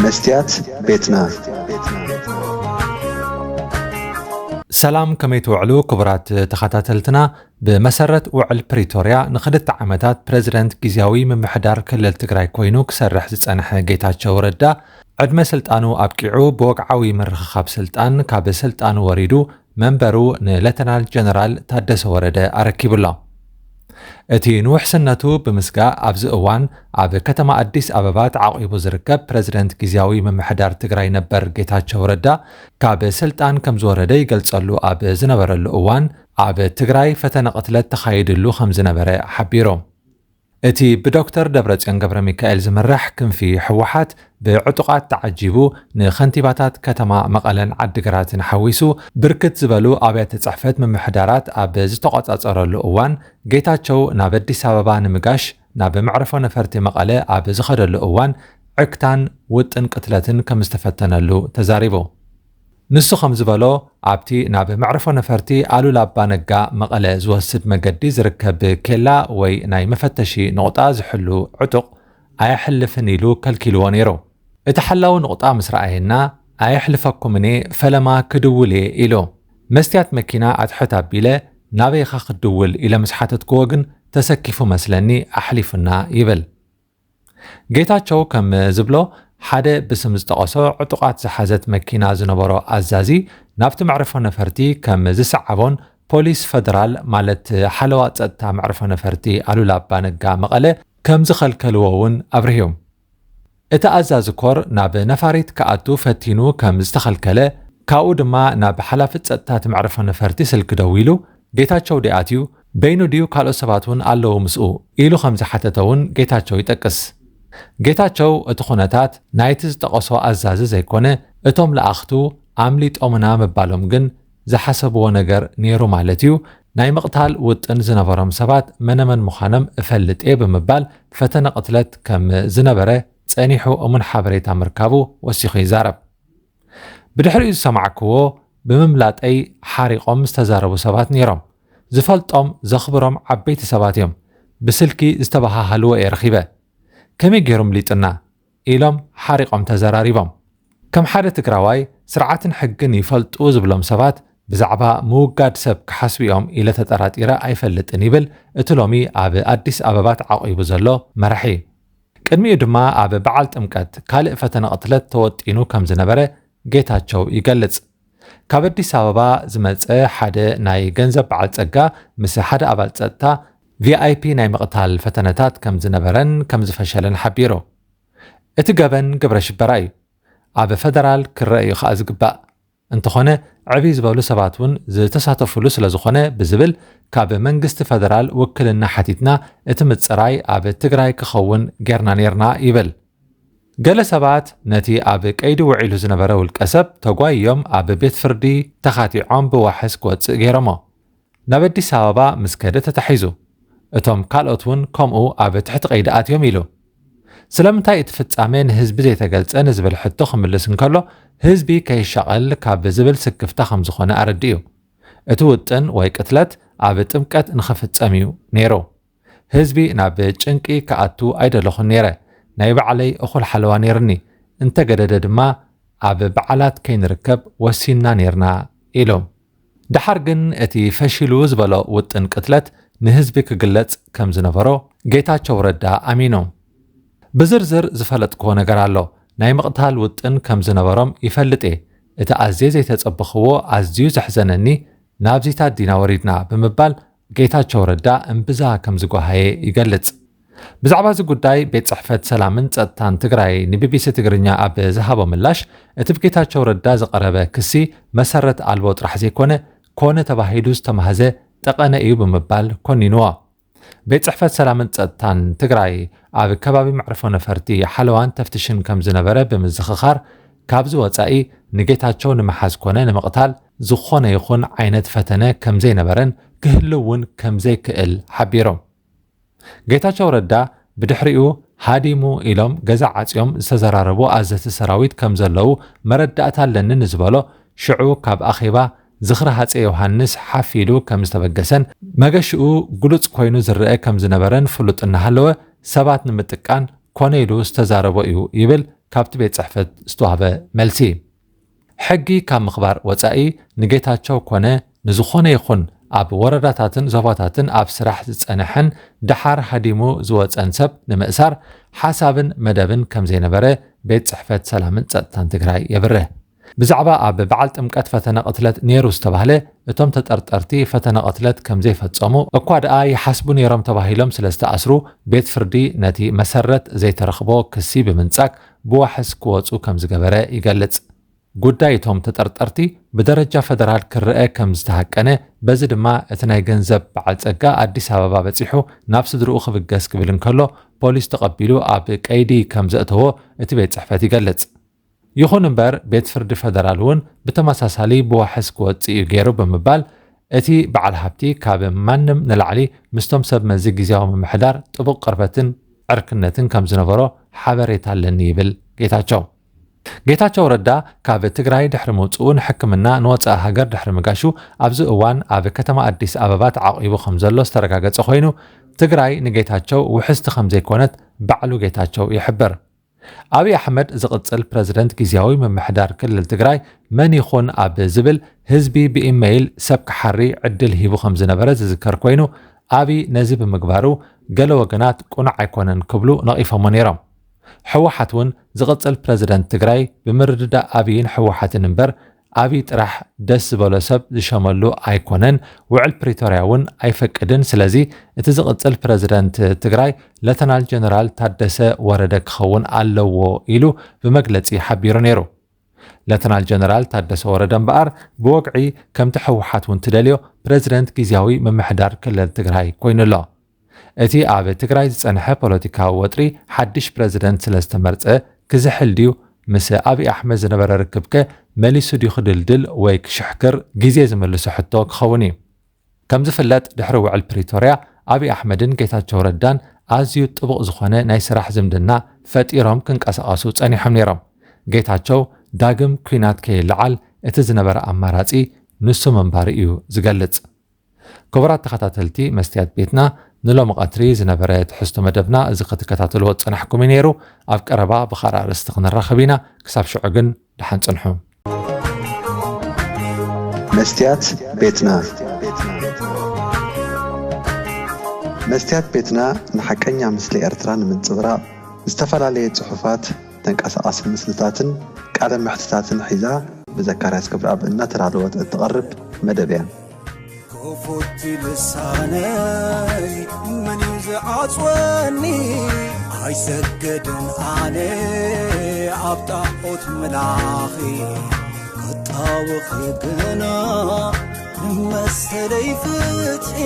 መስትያት ቤትና። ሰላም፣ ከመይ ትውዕሉ ክቡራት ተኸታተልትና? ብመሰረት ውዕል ፕሪቶርያ ንኽልተ ዓመታት ፕረዚደንት ግዝያዊ ምምሕዳር ክልል ትግራይ ኮይኑ ክሰርሕ ዝጸንሐ ጌታቸው ረዳ ዕድመ ስልጣኑ ኣብቂዑ ብወግዓዊ ምርኽኻብ ስልጣን ካብ ስልጣኑ ወሪዱ መንበሩ ንሌተናል ጀነራል ታደሰ ወረደ ኣረኪቡ ኣሎ። እቲ ንውሕስነቱ ብምስጋእ ኣብዚ እዋን ኣብ ከተማ ኣዲስ ኣበባ ተዓቒቡ ዝርከብ ፕረዚደንት ግዝያዊ ምምሕዳር ትግራይ ነበር ጌታቸው ረዳ ካብ ስልጣን ከም ዝወረደ ይገልጸሉ ኣብ ዝነበረሉ እዋን ኣብ ትግራይ ፈተነ ቅትለት ተኻይድሉ ከም ዝነበረ ሓቢሩ። እቲ ብዶክተር ደብረጽዮን ገብረ ሚካኤል ዝምራሕ ክንፊ ህወሓት ብዕጡቓት ተዓጂቡ ንኸንቲባታት ከተማ መቐለን ዓዲግራትን ሓዊሱ ብርክት ዝበሉ ኣብያተ ጽሕፈት ምምሕዳራት ኣብ ዝተቖጻጸረሉ እዋን ጌታቸው ናብ ኣዲስ ኣበባ ንምጋሽ ናብ መዕርፎ ነፈርቲ መቐለ ኣብ ዝኸደሉ እዋን ዕክታን ውጥን ቅትለትን ከም ዝተፈተነሉ ተዛሪቡ። ንሱ ከም ዝበሎ ኣብቲ ናብ መዕርፎ ነፈርቲ ኣሉላ ኣባ ነጋ መቐለ ዝወስድ መገዲ ዝርከብ ኬላ ወይ ናይ መፈተሺ ንቑጣ ዝሕሉ ዕጡቕ ኣየሕልፍን ኢሉ ከልኪልዎ ነይሩ። እቲ ሓላዊ ንቑጣ ምስ ረኣየና ኣየሕልፈኩምን እየ፣ ፈለማ ክድውል እየ ኢሉ። መስትያት መኪና ኣትሕት ኣቢለ ናበይ ኢኻ ክትድውል ኢለ ምስ ሓተትክዎ ግን ተሰኪፉ መስለኒ ኣሕሊፉና ይብል። ጌታቸው ከም ዝብሎ ሓደ ብስም ዝጠቐሶ ዕጡቓት ዝሓዘት መኪና ዝነበሮ ኣዛዚ ናብቲ መዕርፎ ነፈርቲ ከም ዝሰዓቦን ፖሊስ ፈደራል ማለት ሓለዋ ጸጥታ መዕርፎ ነፈርቲ ኣሉላ ኣባ ነጋ መቐለ ከም ዝኸልከልዎ እውን ኣብርህዮም። እቲ ኣዛዚ ኮር ናብ ነፋሪት ክኣቱ ፈቲኑ ከም ዝተኸልከለ ካብኡ ድማ ናብ ሓላፊ ጸጥታ እቲ መዕርፎ ነፈርቲ ስልኪ ደዊሉ ጌታቸው ድኣትዩ በይኑ ድዩ ካልኦት ሰባት እውን ኣለዉ ምስኡ ኢሉ ከም ዝሓተተ እውን ጌታቸው ይጠቅስ። ጌታቸው እቲ ኩነታት ናይቲ ዝጠቐሶ ኣዛዚ ዘይኮነ እቶም ለኣኽቱ ኣምሊጦምና ምባሎም ግን ዝሓሰብዎ ነገር ነይሩ ማለት እዩ። ናይ ምቕታል ውጥን ዝነበሮም ሰባት መነመን ምዃኖም እፈልጥ እየ ብምባል ፈተነ ቅትለት ከም ዝነበረ ጸኒሑ እሙን ሓበሬታ ምርካቡ ወሲኹ ይዛረብ። ብድሕሪኡ ዝሰማዕክዎ ብምምላጠይ ሓሪቖም ዝተዛረቡ ሰባት ነይሮም። ዝፈልጦም ዘኽብሮም ዓበይቲ ሰባት እዮም። ብስልኪ ዝተበሃሃልዎ እየ ረኺበ። ከመይ ገይሩ ምሊጡና ኢሎም ሓሪቖም ተዘራሪቦም። ከም ሓደ ትግራዋይ ስርዓትን ሕግን ይፈልጡ ዝብሎም ሰባት ብዛዕባ ምውጋድ ሰብ ክሓስቡ እዮም ኢለ ተጠራጢረ ኣይፈልጥን ይብል እቲ ሎሚ ኣብ ኣዲስ ኣበባ ተዓቒቡ ዘሎ መራሒ። ቅድሚኡ ድማ ኣብ በዓል ጥምቀት ካልእ ፈተነ ቅትለት ተወጢኑ ከም ዝነበረ ጌታቸው ይገልጽ። ካብ ኣዲስ ኣበባ ዝመጸ ሓደ ናይ ገንዘብ በዓል ጸጋ ምስ ሓደ ኣባል ጸጥታ ቪኣይፒ ናይ ምቕታል ፈተነታት ከም ዝነበረን ከም ዝፈሸለን ሓቢሩ። እቲ ገበን ግብረ ሽበራ እዩ። ኣብ ፈደራል ክረአ እዩ ከኣ ዝግባእ። እንተኾነ ዕብይ ዝበሉ ሰባት እውን ዝተሳተፉሉ ስለ ዝኾነ ብዝብል ካብ መንግስቲ ፈደራል ውክልና ሓቲትና እቲ ምፅራይ ኣብ ትግራይ ክኸውን ጌርና ኔርና ይብል። ገለ ሰባት ነቲ ኣብ ቀይዲ ውዒሉ ዝነበረ ውልቀ ሰብ ተጓይዮም ኣብ ቤት ፍርዲ ተኻቲዖም ብዋሕስ ክወፅእ ገይሮሞ። ናብ ኣዲስ ኣበባ ምስ ከደ ተታሒዙ። እቶም ካልኦት እውን ከምኡ ኣብ ትሕቲ ቀይዲ ኣትዮም ኢሉ። ስለምንታይ እቲ ፍጻሜ ንህዝቢ ዘይተገልጸ ንዝብል ሕቶ ክምልስ እንከሎ ህዝቢ ከይሻቐል ካብ ዝብል ስክፍታ ከም ዝኾነ ኣረዲኡ። እቲ ውጥን ወይ ቅትለት ኣብ ጥምቀት ንኽፍጸም እዩ ነይሩ። ህዝቢ ናብ ጭንቂ ክኣቱ ኣይደለኹን ነይረ። ናይ ባዕለይ እኹል ሓለዋ ነይርኒ። እንተገደደ ድማ ኣብ በዓላት ከይንርከብ ወሲንና ነይርና ኢሉ። ደሓር ግን እቲ ፈሺሉ ዝበሎ ውጥን ቅትለት ንህዝቢ ክግለጽ ከም ዝነበሮ ጌታቸው ረዳ ኣሚኑ። ብዝርዝር ዝፈለጥክዎ ነገር ኣሎ። ናይ ምቕታል ውጥን ከም ዝነበሮም ይፈልጥ እየ። እቲ ኣዝየ ዘይተጸበኽዎ ኣዝዩ ዘሕዘነኒ ናብዚታት ዲና ወሪድና ብምባል ጌታቸው ረዳ እምብዛ ከም ዝጓሃየ ይገልጽ። ብዛዕባ እዚ ጉዳይ ቤት ጽሕፈት ሰላምን ጸጥታን ትግራይ ንቢቢሲ ትግርኛ ኣብ ዝሃቦ ምላሽ እቲ ብጌታቸው ረዳ ዝቐረበ ክሲ መሰረት ኣልቦ ጥራሕ ዘይኮነ ኮነ ተባሂሉ ዝተማህዘ ጠቐነ እዩ ብምባል ኮኒንዎ። ቤት ጽሕፈት ሰላምን ጸጥታን ትግራይ ኣብ ከባቢ መዕርፎ ነፈርቲ ሓለዋን ተፍትሽን ከም ዝነበረ ብምዝኽኻር ካብዚ ወጻኢ ንጌታቸው ንምሓዝ ኮነ ንምቕታል ዝኾነ ይኹን ዓይነት ፈተነ ከም ዘይነበረን ክህሉ እውን ከም ዘይክእል ሓቢሮም። ጌታቸው ረዳ ብድሕሪኡ ሃዲሙ ኢሎም ገዛ ዓጽዮም ዝተዘራረቡ ኣዘዝቲ ሰራዊት ከም ዘለዉ መረዳእታ ኣለኒ ንዝበሎ ሽዑ ካብ ኣኼባ ዝኽሪ ሃፀይ ዮሃንስ ሓፍ ኢሉ ከም ዝተበገሰን መገሽኡ ግሉጽ ኮይኑ ዝረአ ከም ዝነበረን ፍሉጥ እናሃለወ ሰባት ንምጥቃን ኮነ ኢሉ ዝተዛረቦ እዩ ይብል ካብቲ ቤት ጽሕፈት ዝተዋህበ መልሲ። ሕጊ ካብ ምኽባር ወጻኢ ንጌታቸው ኮነ ንዝኾነ ይኹን ኣብ ወረዳታትን ዞባታትን ኣብ ስራሕ ዝጸንሐን ደሓር ሃዲሙ ዝወጸን ሰብ ንምእሳር ሓሳብን መደብን ከም ዘይነበረ ቤት ጽሕፈት ሰላምን ጸጥታን ትግራይ የብርህ። ብዛዕባ ኣብ በዓል ጥምቀት ፈተነ ቅትለት ነይሩ ዝተባህለ፣ እቶም ተጠርጠርቲ ፈተነ ቅትለት ከም ዘይፈጸሙ እኳ ደኣ ይሓስቡ ነይሮም ተባሂሎም ስለ ዝተኣስሩ፣ ቤት ፍርዲ ነቲ መሰረት ዘይተረኽቦ ክሲ ብምንጻግ ብዋሕስ ክወጹ ከም ዝገበረ ይገልጽ። ጉዳይ እቶም ተጠርጠርቲ ብደረጃ ፈደራል ክረአ ከም ዝተሃቀነ፣ በዚ ድማ እቲ ናይ ገንዘብ በዓል ጸጋ ኣዲስ ኣበባ በጺሑ ናብ ስድርኡ ክብገስ ክብል እንከሎ፣ ፖሊስ ተቐቢሉ ኣብ ቀይዲ ከም ዘእተዎ እቲ ቤት ጽሕፈት ይገልጽ። ይኹን እምበር፣ ቤት ፍርዲ ፈደራል እውን ብተመሳሳሊ ብዋሕስ ክወጽእ እዩ ገይሩ ብምባል፣ እቲ በዓል ሃብቲ ካብ ማንም ንላዕሊ ምስቶም ሰብ መዚ ግዝያዊ ምምሕዳር ጥቡቕ ቅርበትን ዕርክነትን ከም ዝነበሮ ሓበሬታ ኣለኒ ይብል ጌታቸው። ጌታቸው ረዳ ካብ ትግራይ ድሕሪ ምውፅኡ ንሕክምና ንወፃኢ ሃገር ድሕሪ ምጋሹ፣ ኣብዚ እዋን ኣብ ከተማ ኣዲስ ኣበባ ተዓቂቡ ከም ዘሎ ዝተረጋገፀ ኮይኑ፣ ትግራይ ንጌታቸው ውሕስቲ ከም ዘይኮነት ባዕሉ ጌታቸው ይሕብር። ኣብይ ኣሕመድ ዝቕፅል ፕረዚደንት ግዝያዊ ምምሕዳር ክልል ትግራይ መን ይኹን ኣብ ዝብል ህዝቢ ብኢመይል ሰብ ክሓሪ ዕድል ሂቡ ከም ዝነበረ ዝዝከር ኮይኑ፣ ኣብይ ነዚ ብምግባሩ ገለ ወገናት ቅኑዕ ኣይኮነን ክብሉ ነቒፎሞ ነይሮም። ህወሓት እውን ዝቕፅል ፕረዚደንት ትግራይ ብምርድዳእ ኣብይን ህወሓትን እምበር ኣብይ ጥራሕ ደስ ዝበሎ ሰብ ዝሸመሉ ኣይኮነን፣ ውዕል ፕሪቶርያ እውን ኣይፈቅድን። ስለዚ እቲ ዝቕፅል ፕረዚደንት ትግራይ ሌተናል ጀነራል ታደሰ ወረደ ክኸውን ኣለዎ ኢሉ ብመግለፂ ሓቢሩ ነይሩ። ሌተናል ጀነራል ታደሰ ወረደ እምበኣር ብወግዒ ከምቲ ህወሓት እውን ትደልዮ ፕረዚደንት ግዝያዊ ምምሕዳር ክልል ትግራይ ኮይኑ ኣሎ። እቲ ኣብ ትግራይ ዝጸንሐ ፖለቲካዊ ወጥሪ ሓድሽ ፕረዚደንት ስለ ዝተመርጸ ክዝሕል ድዩ? ምስ ኣብይ ኣሕመድ ዝነበረ ርክብከ መሊሱ ድዩ ክድልድል ወይ ክሽሕክር? ግዜ ዝምልሶ ሕቶ ክኸውን እዩ። ከም ዝፍለጥ፣ ድሕሪ ውዕል ፕሪቶርያ ኣብይ ኣሕመድን ጌታቸው ረዳን ኣዝዩ ጥቡቕ ዝኾነ ናይ ስራሕ ዝምድና ፈጢሮም ክንቀሳቐሱ ጸኒሖም ነይሮም። ጌታቸው ዳግም ኲናት ከይለዓል እቲ ዝነበረ ኣማራጺ ንሱ ምንባሩ እዩ ዝገልጽ። ክቡራት ተኸታተልቲ መስትያት ቤትና፣ ንሎሚ ቀትሪ ዝነበረ ትሕዝቶ መደብና እዚ ክትከታተልዎ ዝጸናሕኩም እዩ ነይሩ። ኣብ ቀረባ ብኻልእ ኣርእስቲ ክንራኸብ ኢና። ክሳብ ሽዑ ግን ደሓን ጽንሑ። መስትያት ቤትና። መስትያት ቤትና ንሓቀኛ ምስሊ ኤርትራ ንምንጽብራቕ ዝተፈላለየ ጽሑፋት፣ ተንቀሳቓሲ ምስልታትን ቃለ መሕትታትን ሒዛ ብዘካርያስ ክብረኣብ እናተዳለወት እትቐርብ መደብ እያ። ክፉት ልሳነይ መን እዩ ዝዓጽወኒ? ኣይሰገድን ኣነ ኣብ ጣዖት ምላኺ ክጣወኺ ግና ንመሰለይ ፍትሒ